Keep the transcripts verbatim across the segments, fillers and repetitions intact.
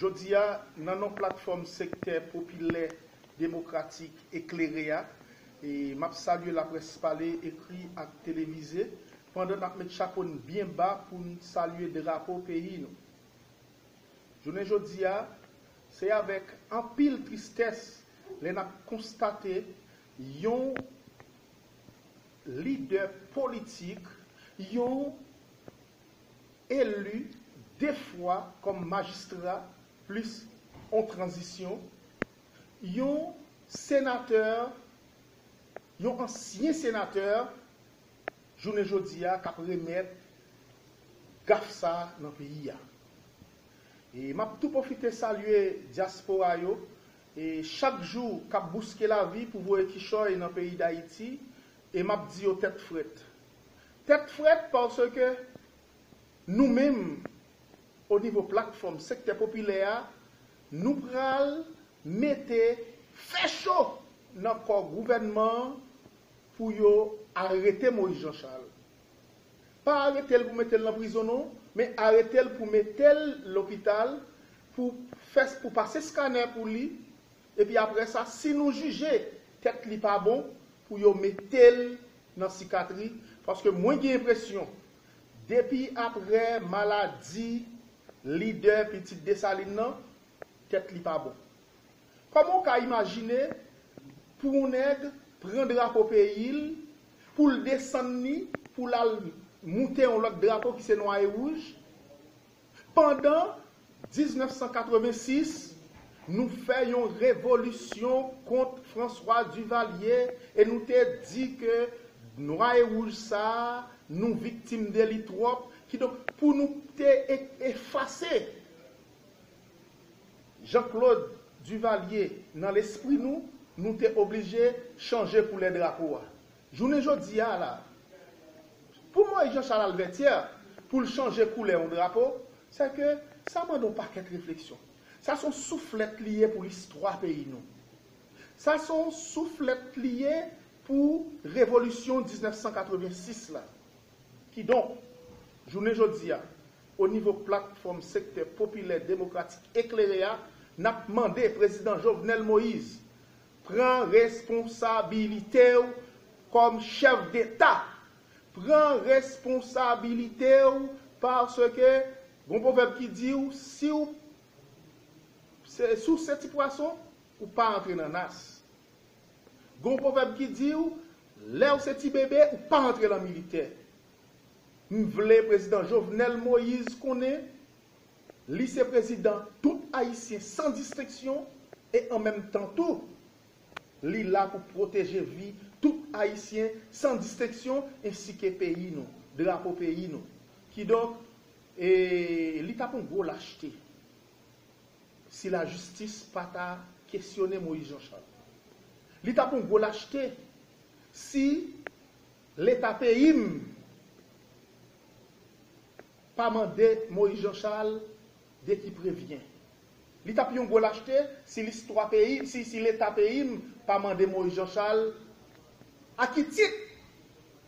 Jodi a, nan non platfòm Sektè Popilè Demokratik Eklere a, e m ap salye laprès pale, ekri ak televize, pandan n ap met chapo n byen ba pou n salye drapo peyi nou. Jounen jodi a, se avèk anpil tristès lè n ap konstate yon lidè politik, yon eli de fwa kòm majistra plis on tranzisyon, yon senatè, yon ansyen senatè, jounen jodi a, k ap remèt gaf sa a nan peyi a. E m ap tou pwofite salye dyaspora yo, e chak jou k ap bouske lavi pou voye kichòy nan peyi Dayiti, e m ap di yo tèt frèt. Tèt frèt paske nou menm, o nivo platfòm Sektè Popilè a, nou pral mete fè cho nan kò gouvènman an pou yo arete Moïse Jean Charles. Pa arete l pou mete l nan prizon non, men arete l pou mete l lopital, pou fè, pou pase skanè pou li, epi apre sa, si nou jije tèt li pa bon, pou yo mete l nan sikatri, paske mwen gen enpresyon, depi apre maladi lidè pitit Desalin nan, tèt li pa bon. Kòman w ka imajine pou yon nèg pran drapo peyi l, pou l desann li, pou l al moute yon lòt drapo ki se nwa e wouj? Pandan diznèf san katrevensis, nou fè yon revolisyon kont François Duvalier e nou te di ke nwa e wouj sa a, nou viktim de li twòp. Kidonk, pou nou te e-, efase Jean Claude Duvalier nan lespri nou, nou te oblije chanje koulè drapo a. Jounen jodi a la, pou Moïse Jean Charles al Vètyè, pou l chanje koulè yon drapo, se ke sa mande yon pakèt refleksyon. Sa se yon souflèt li ye pou listwa peyi nou. Sa se yon souflèt li ye pou revolisyon diznèf san katrevensis la. Kidonk, jounen jodi a, o nivo platfòm Sektè Popilè Demokratik Eklere a, n ap mande Prezidan Jovenel Moïse pran responsabilite w kòm chèf deta. Pran responsabilite w paske gon pwovèb ki di w, si w se, si w se ti pwason, ou pa antre nan nas. Gon pwovèb ki di w, lè w se ti bebe, ou pa antre lan militè. M vle Prezidan Jovenel Moïse konnen li se prezidan tout Ayisyen san distenksyon e an menm tan tou, li la pou pwoteje vi tout Ayisyen san distenksyon ensi ke peyi nou, drapo peyi nou. Kidonk, e, li t ap yon gwo lachte si lajistis pa ta kesyone Moïse Jean Charles. Li t ap yon gwo lachte si Leta peyi m pa mande Moïse Jean Charles de qui prévient. Li t ap yon gwo lachte si listwa peyi, si, si Leta peyi m pa mande Moïse Jean Charles a ki tit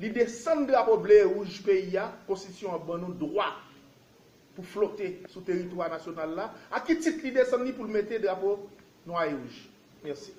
li desann drapo ble e wouj peyi a, Konstitisyon an ban nou dwa pou flote sou teritwa nasyonal la, a ki tit li desann li pou l mete drapo nwa e wouj. Mèsi.